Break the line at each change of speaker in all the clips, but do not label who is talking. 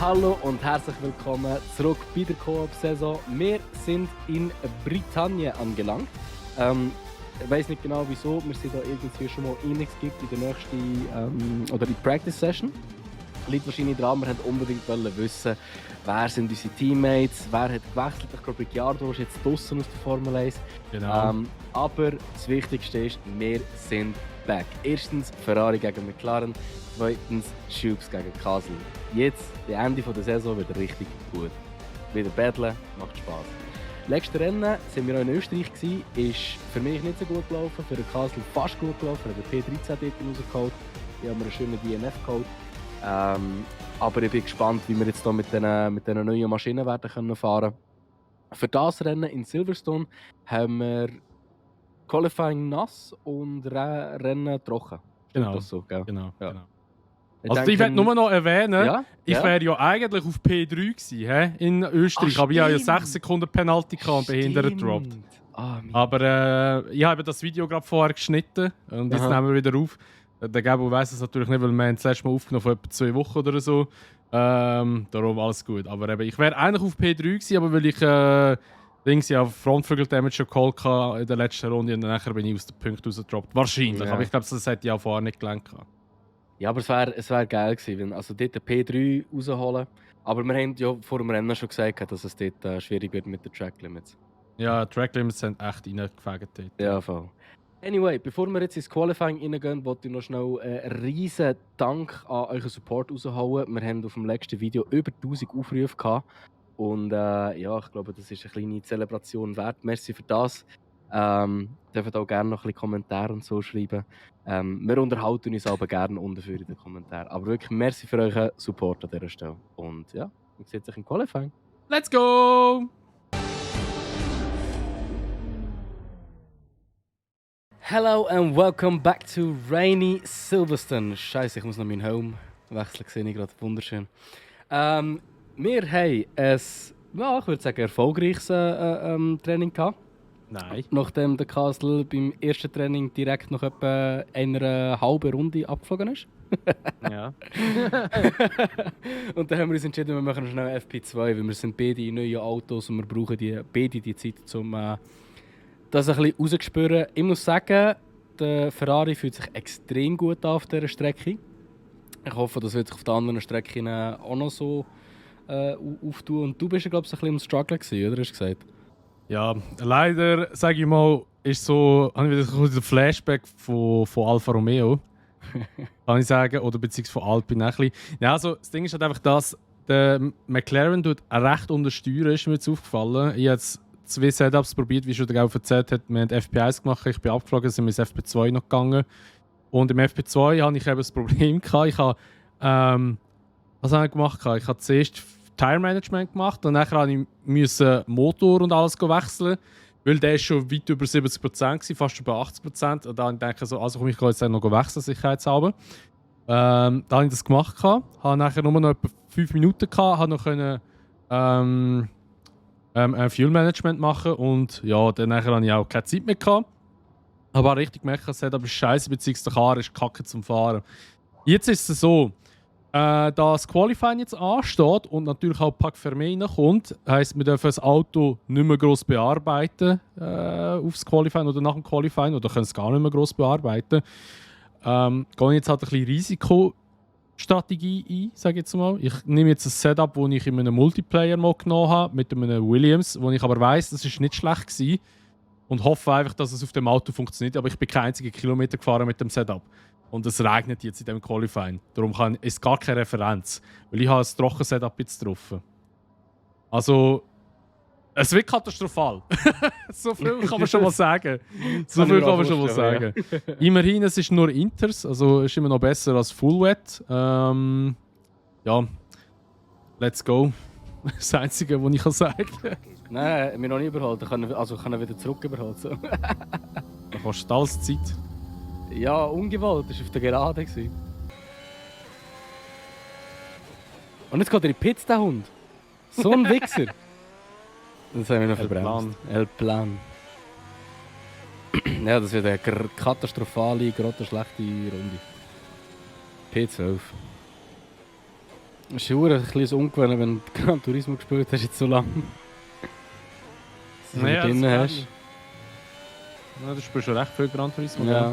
Hallo und herzlich willkommen zurück bei der Koop-Saison. Wir sind in Britannien angelangt. Ich weiß nicht genau wieso, wir sind da irgendwie schon mal reingeskippt in der nächsten oder die Practice-Session. Liegt wahrscheinlich daran, wir wollten unbedingt wissen, wer sind unsere Teammates, wer hat gewechselt. Ich glaube, Ricciardo ist jetzt draussen aus der Formel 1.
Genau.
Aber das Wichtigste ist, wir sind back. Erstens Ferrari gegen McLaren, zweitens Schubs gegen Kassel. Jetzt, das Ende der Saison, wird richtig gut. Wieder battlen, macht Spaß. Letztes Rennen waren wir auch in Österreich. Ist für mich nicht so gut gelaufen, für den Kassel fast gut gelaufen. Wir haben den P13 dort rausgeholt. Hier haben wir einen schönen DNF-Code. Aber ich bin gespannt, wie wir jetzt hier mit diesen neuen Maschinen werden fahren können. Für das Rennen in Silverstone haben wir Qualifying nass und Rennen trocken. Stimmt
Genau.
das so, gell?
Genau.
Ja.
Genau. Also ich werde nur noch erwähnen,
Ja?
ich wäre ja eigentlich auf P3 gewesen, in Österreich, aber ich habe ja 6 Sekunden Penalty und behindert gedroppt. Aber ich habe das Video gerade vorher geschnitten und jetzt nehmen wir wieder auf. Der Gabo weiss es natürlich nicht, weil wir haben das letzte Mal aufgenommen vor etwa 2 Wochen oder so. Darum alles gut. Aber eben, ich wäre eigentlich auf P3 gewesen, aber weil ich ja Frontflügel Damage Call in der letzten Runde und nachher bin ich aus den Punkten rausgedroppt. Wahrscheinlich, aber ich glaube, das hätte ich auch vorher nicht gelernt.
Ja, aber es wär geil gewesen, wenn also dort den P3 rausholen. Aber wir haben ja vor dem Rennen schon gesagt, dass es dort schwierig wird mit den Track Limits.
Ja, Track Limits sind echt reingefegt dort.
Ja, voll. Anyway, bevor wir jetzt ins Qualifying reingehen, wollte ich noch schnell einen riesen Dank an euren Support raushauen. Wir haben auf dem letzten Video über 1000 Aufrufe gehabt. Und ja, ich glaube, das ist eine kleine Zelebration wert. Merci für das. Dürft auch gerne noch ein bisschen Kommentare und so schreiben. Wir unterhalten uns aber gerne unten in den Kommentaren. Aber wirklich, merci für euren Support an dieser Stelle. Und ja, wir sehen uns im Qualifying.
Let's go!
Hello and welcome back to rainy Silverstone. Scheiße, ich muss noch meinen Helm wechseln, sehe ich gerade. Wunderschön. Wir haben ein, ja, ich würde sagen, erfolgreiches Training gehabt.
Nein.
Nachdem der Kassel beim ersten Training direkt noch etwa eine halbe Runde abgeflogen ist.
Ja.
Und dann haben wir uns entschieden, wir machen schnell FP2, weil wir sind beide neue Autos und wir brauchen beide die Zeit, um das ein bisschen rauszuspüren. Ich muss sagen, der Ferrari fühlt sich extrem gut an auf dieser Strecke. Ich hoffe, das wird sich auf den anderen Strecken auch noch so auftun. Und du bist ja, glaube ich, ein bisschen am Struggle gewesen, oder? Hast du gesagt?
Ja, leider, sage ich mal, ist so, habe ich wieder den Flashback von Alfa Romeo. Kann ich sagen, oder beziehungsweise von Alpine ein bisschen. Ja, also das Ding ist halt einfach das, der McLaren tut recht untersteuern, ist mir jetzt aufgefallen. Ich habe jetzt 2 Setups probiert, wie schon der Gau erzählt hat. Wir haben FP1 gemacht, ich bin abgeflogen, sind wir ins FP2 noch gegangen. Und im FP2 hatte ich eben das Problem gehabt. Ich habe, was habe ich gemacht? Ich habe zuerst Tire Management gemacht und dann musste ich Motor und alles wechseln, weil der ist schon weit über 70% war, fast über 80%. Und dann denke ich so, also komm, ich jetzt noch wechseln, sicherheitshalber. Dann habe ich das gemacht, habe nachher nur noch etwa 5 Minuten gehabt, habe noch können, Fuel Management machen und ja, dann habe ich auch keine Zeit mehr gehabt. Aber richtig gemerkt, das Setup ist scheiße, beziehungsweise der Karre ist kacke zum Fahren. Jetzt ist es so, da das Qualifying jetzt ansteht und natürlich auch Pack Fermé reinkommt, heisst, wir dürfen das Auto nicht mehr gross bearbeiten aufs Qualifying oder nach dem Qualifying oder können es gar nicht mehr gross bearbeiten. Gehe ich jetzt halt ein bisschen Risikostrategie ein, sage ich jetzt mal. Ich nehme jetzt ein Setup, das ich in einem Multiplayer mal genommen habe, mit einem Williams, wo ich aber weiss, das war nicht schlecht gewesen und hoffe einfach, dass es auf dem Auto funktioniert. Aber ich bin keinen einzigen Kilometer gefahren mit dem Setup. Und es regnet jetzt in diesem Qualifying. Darum ist gar keine Referenz. Weil ich habe ein trockenes Setup jetzt drauf. Also, es wird katastrophal. So viel kann man schon mal sagen. Immerhin, es ist nur Inters, also ist immer noch besser als Full Wet. Ja, let's go. Das Einzige, was ich sagen kann.
Nein, wir noch nicht überholt. Ich kann wieder zurück überholt. So.
Dann kostet alles Zeit.
Ja, ungewollt. Das war auf der Gerade. Und jetzt geht er in die Pits, der Hund. So ein Wichser. Das haben wir noch verbremst. El Plan. Ja, das wird eine katastrophale, grottenschlechte Runde. P12. Es ist schon ein bisschen ungewohnt, wenn du Gran Turismo gespielt hast, jetzt so lange. Dass du
Naja,
drin
das
hast.
Ja, du spielst schon recht viel Gran Turismo.
Ja.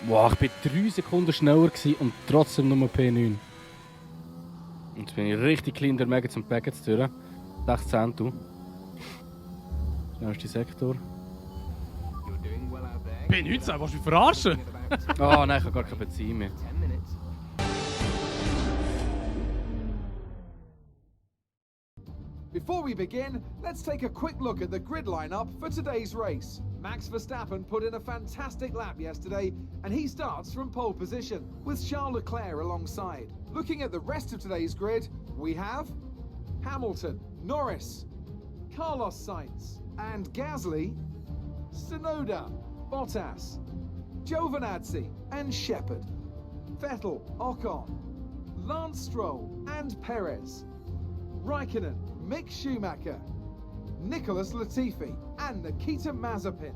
Wow, ich war 3 Sekunden schneller gewesen und trotzdem nur P9. Und jetzt bin ich richtig clean der Mega zum Packets durch. 16 du. Schnellster Sektor.
P19, willst du mich verarschen?
Ah, nein, ich habe gar kein Benzin mehr.
Before we begin, let's take a quick look at the grid lineup for today's race. Max Verstappen put in a fantastic lap yesterday, and he starts from pole position, with Charles Leclerc alongside. Looking at the rest of today's grid, we have Hamilton, Norris, Carlos Sainz, and Gasly, Tsunoda, Bottas, Giovinazzi, and Shepard, Vettel, Ocon, Lance Stroll, and Perez, Raikkonen, Mick Schumacher, Nicholas Latifi, and Nikita Mazepin.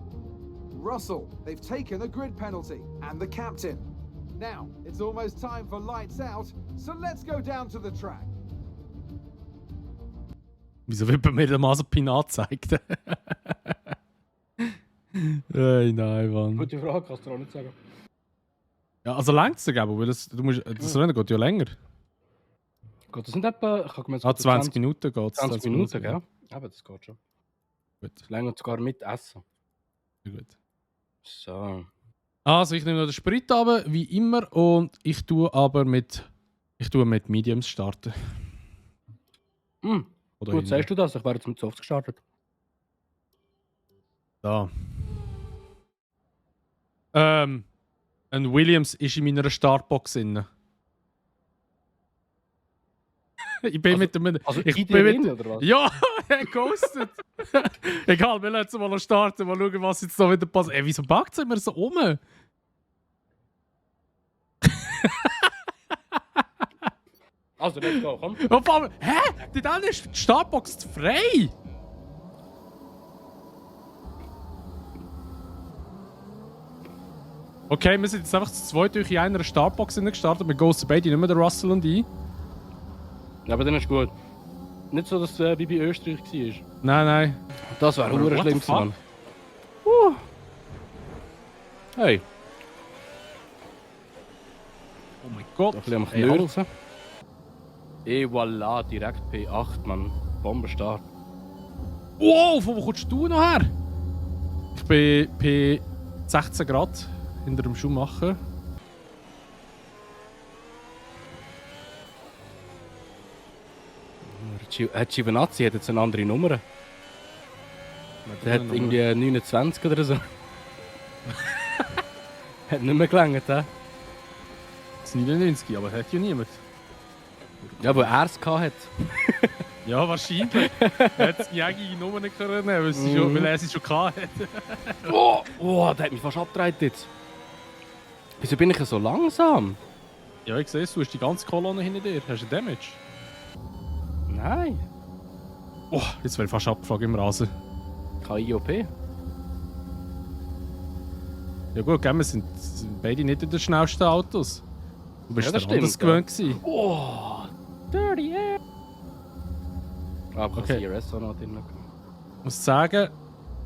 Russell, they've taken a grid penalty, and the captain. Now, it's almost time for lights out, so let's go down to the track.
Wieso wird bei mir der Mazepin angezeigt? Ey, nein, Mann.
Gute Frage, kannst du auch nicht sagen.
Ja, also längst es aber, weil das Rennen geht ja länger.
Geht das nicht etwa? Ich kann mir jetzt
20 Minuten geht es.
20 Minuten, gell? Aber das geht schon.
Gut.
Das länger sogar mit Essen.
Gut.
So.
Also, ich nehme noch den Sprit runter, wie immer, und ich tue mit Mediums starten. Oder
Gut,
hinten.
sagst du das? Ich wäre jetzt mit Softs gestartet.
Da. Ein Williams ist in meiner Startbox drin. Ich bin mit dem.
Also
ich
in
bin
dir
mit,
drin, oder was?
Ja, er ghostet. Egal, wir lassen mal noch starten, mal schauen, was jetzt noch wieder passiert. Ey, wieso packt es immer so um?
Also, let's go, komm.
Auf einmal, hä? Die andere ist die Startbox frei! Okay, wir sind jetzt einfach zu zweit durch in einer Startbox gestartet. Wir ghosten beide, nicht mehr der Russell und ich.
Ja, aber dann ist gut. Nicht so, dass es wie bei Österreich war.
Nein, nein.
Das wäre
Aber
hure
what
schlimm
the fuck?
gewesen, Mann. Hey,
Oh mein Gott.
ein bisschen am
Ey, hallo.
Knurzen. Et voilà, direkt P8, Mann. Bombenstart.
Wow, von wo kommst du noch her? Ich bin P16 Grad hinter dem Schuhmacher.
Giovinazzi hat jetzt eine andere Nummer. Der hat irgendwie 29 oder so. Hat nicht mehr gelangt, hä?
Das ist 99, aber das hat ja niemand.
Ja, wo er es hat.
Ja, wahrscheinlich. Er hat die eigene Nummer nicht können nehmen, weil er sie schon hatte.
Oh, der hat mich fast abgedreht jetzt. Wieso bin ich so langsam?
Ja, ich sehe es, du hast die ganze Kolonne hinter dir. Hast du Damage?
Nein.
Oh, jetzt wäre ich fast abgeflogen im Rasen.
KIOP.
Ja gut, gell, wir sind beide nicht in den schnellsten Autos. Du bist
Ja, das
ja anders
stimmt, ja.
gewöhnt gewesen.
Oh, dirty air. Aber
Okay.
CRS auch noch drin.
Ich muss sagen,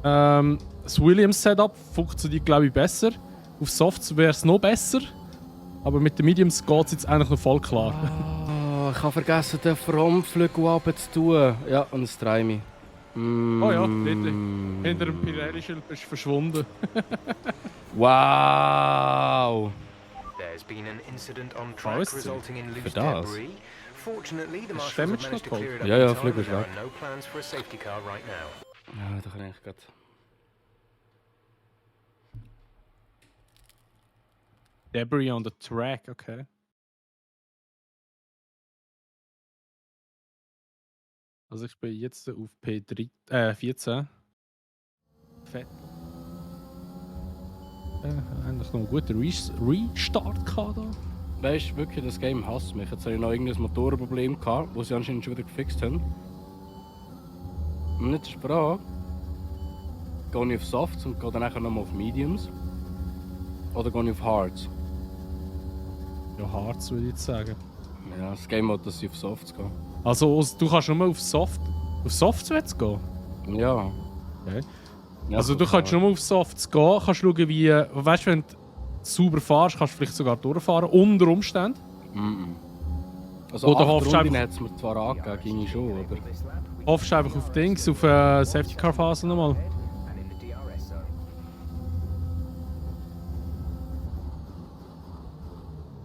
das Williams-Setup funktioniert, glaube ich, besser. Auf Softs wäre es noch besser. Aber mit den Mediums geht es jetzt eigentlich noch voll klar.
Oh, ich habe vergessen, den Frontflügel runter zu tun. Ja, und es dreht mich.
Oh ja, bitte. Hinter dem Pirelli-Schild bist du verschwunden.
Wow.
There's been an incident on
Oh,
track
is it?
resulting in loose
does.
debris. Fortunately, the
Is
marshals
damage
have managed to
not
clear it
called?
up
Ja, ja,
in time,
Flug
and
ist
there
weg.
are no plans for a safety car right now.
Ja, da kann ich gerade.
Debris on the track, okay. Also ich bin jetzt auf P14. Fett. Eigentlich noch einen guten Restart gehabt da.
Weißt du, wirklich, das Game hasst mich. Jetzt habe ich noch irgendein Motorenproblem gehabt, das sie anscheinend schon wieder gefixt haben. Und jetzt ist die Frage, gehe ich auf Softs und gehe dann nachher nochmal auf Mediums? Oder gehe ich auf Hards?
Ja, Harz würde ich jetzt sagen.
Ja, das Game Mode, dass sie auf Softs gehen.
Also du kannst nur auf Softs gehen?
Ja.
Okay.
Ja,
Also
so
du kannst
klar.
nur auf Softs gehen, kannst schauen wie... Weißt du, wenn du sauber fährst, kannst du vielleicht sogar durchfahren, unter Umständen.
Mhm. Also
Oder
8
hoffst du
Runden
einfach-
hat es mir zwar angegeben, ging ich schon, aber...
Hoffst du einfach auf Dings, auf Safety Car Phase nochmal.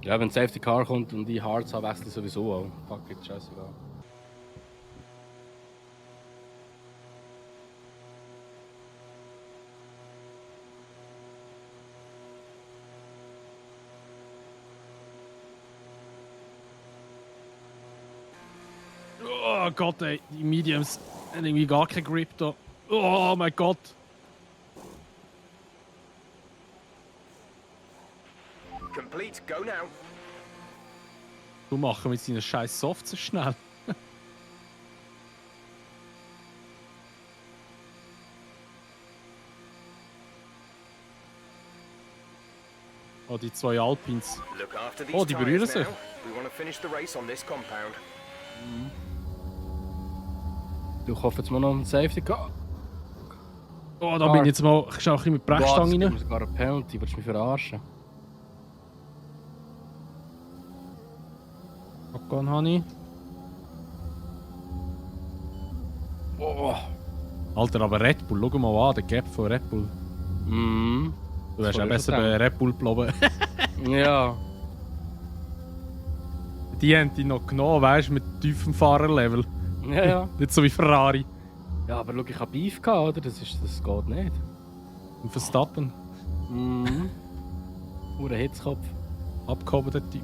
Ja, wenn Safety Car kommt und ich Hards habe, wechsle ich sowieso auch. Fuck it, scheißegal.
Oh Gott, ey, die Mediums haben irgendwie gar keinen Grip da. Oh mein Gott.
Complete, go now.
Du machen mit seinen scheiß Softs so schnell. Oh, die zwei Alpins.
Look after these
Oh, die berühren
tires
sich.
now. We want to finish the race on this compound.
Du hoffst jetzt mal noch einen Safety Car.
Oh, da bin ich jetzt mal. Ich schau ein bisschen mit Brechstange
Boah,
rein.
das gibt mir sogar eine Penalty, willst du mich verarschen?
Ocon habe ich.
Boah.
Alter, aber Red Bull, schau mal an, der Gap von Red Bull.
Mhm.
Du hast
Das
auch
wollte ich
besser
schon
bei Red Bull bleiben.
Ja.
Die haben die noch genommen, weißt du, mit tiefem Fahrerlevel.
Ja, ja.
Nicht so wie Ferrari
Ja, aber schau, ich habe Beef gehabt, oder? Das geht nicht.
und Verstappen.
Mhm. Pure Hitzkopf.
Abgehoben, der Typ.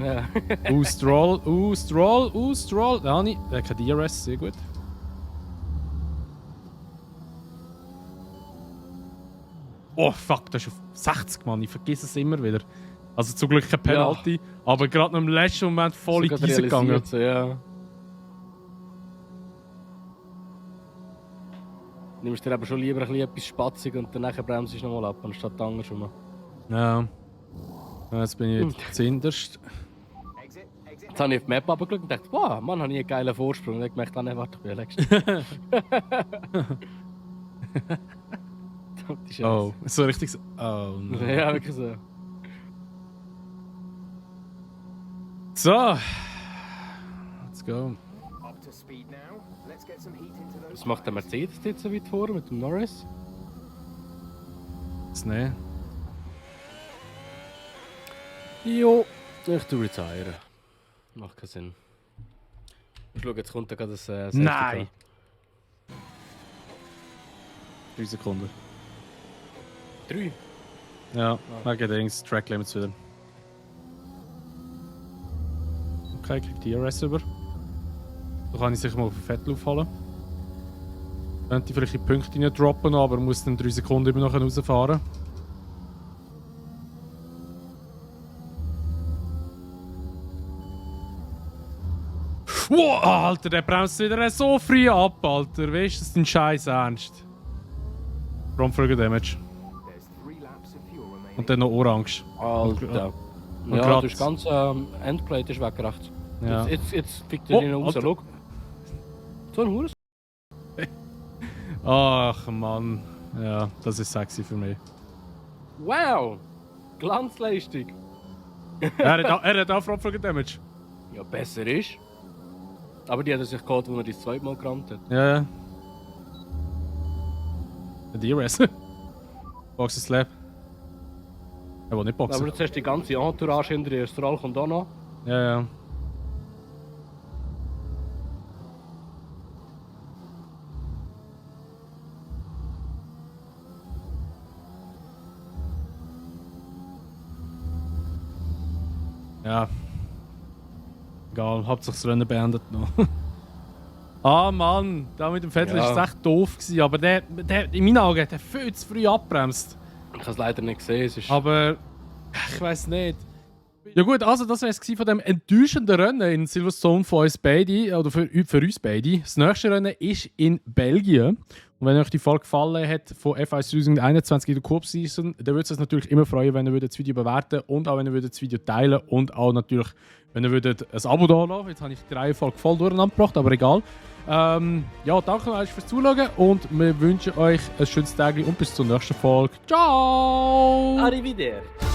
Ja.
Stroll. Stroll. Der habe ich. Der hat kein DRS, sehr gut. Oh fuck, das ist auf 60, Mann. Ich vergesse es immer wieder. Also zum Glück kein Penalty, aber gerade noch im letzten Moment voll in
Sogar
diese gegangen.
realisiert, so, ja. Nimmst dir aber schon lieber ein bisschen etwas spatzig und danach bremst du nochmal ab, anstatt andersrum.
Ja. Jetzt bin ich wieder zuhinterst.
Jetzt habe ich auf die Map runtergeschaut und dachte, wow, Mann, habe ich einen geilen Vorsprung. Und ich gemerkt, nein, warte, ich bin der Letzte. Verdammte Scheiße.
Oh, so richtig so. Oh nein.
Ja, wirklich so.
So. Let's go.
Up to speed now. Let's get some heat into those.
Was macht der Mercedes jetzt so weit vor mit dem Norris?
Das nehmen.
Jo, ich tu retire. Macht keinen Sinn. Ich schau, jetzt kommt da gerade das Safety
Nein!
Car.
3 Sekunden.
3.
Ja, wegen Dings, Track Limits wieder. Okay, kriegt DRS über. Da kann ich sicher mal auf den Vettel aufholen. Könnte ich vielleicht in die Punkte rein droppen, aber muss dann 3 Sekunden immer noch rausfahren. Wow, Alter, der bremst wieder so früh ab, Alter. Weißt du, das ist dein Scheiß Ernst? Frontflügel Damage.
There's 3 laps of fuel remaining.
Und dann noch orange.
Alter.
Und
Ja,
grad-
das ganze Endplate ist weggerecht.
Ja.
Jetzt fickt er
Oh,
ihn raus,
Alter.
schau. So ein Hures.
Ach Mann. Ja, das ist sexy für mich.
Wow! Glanzleistung.
Er hat auch Frontflügel Damage.
Ja, besser ist. Aber die hat er sich geholt, als er das zweite Mal gerammt hat.
Ja, ja. Ein DRS. Boxen Slap. Er will nicht boxen.
Aber jetzt hast du die ganze Entourage hinter dir. Strahl kommt auch noch.
Ja, ja. Ja. Egal, Hauptsache das Rennen beendet noch. Ah Mann, da mit dem Vettel
Ja.
ist es echt doof gewesen, aber der in meinen Augen hat er viel zu früh abbremst.
Ich habe es leider nicht gesehen. Es ist
Aber ich weiß nicht. Ja gut, also das wäre es von dem enttäuschenden Rennen in Silverstone von uns beide, oder für uns beide. Das nächste Rennen ist in Belgien. Und wenn euch die Folge gefallen hat von F1 2021 in der Cup Season, dann würde es uns natürlich immer freuen, wenn ihr das Video bewerten und auch wenn ihr das Video teilen und auch natürlich, wenn ihr ein Abo da lassen. Jetzt habe ich die Reihenfolge voll durcheinander gebracht, aber egal. Ja, danke euch fürs Zuschauen und wir wünschen euch ein schönes Tag und bis zur nächsten Folge. Ciao!
Arrivederci!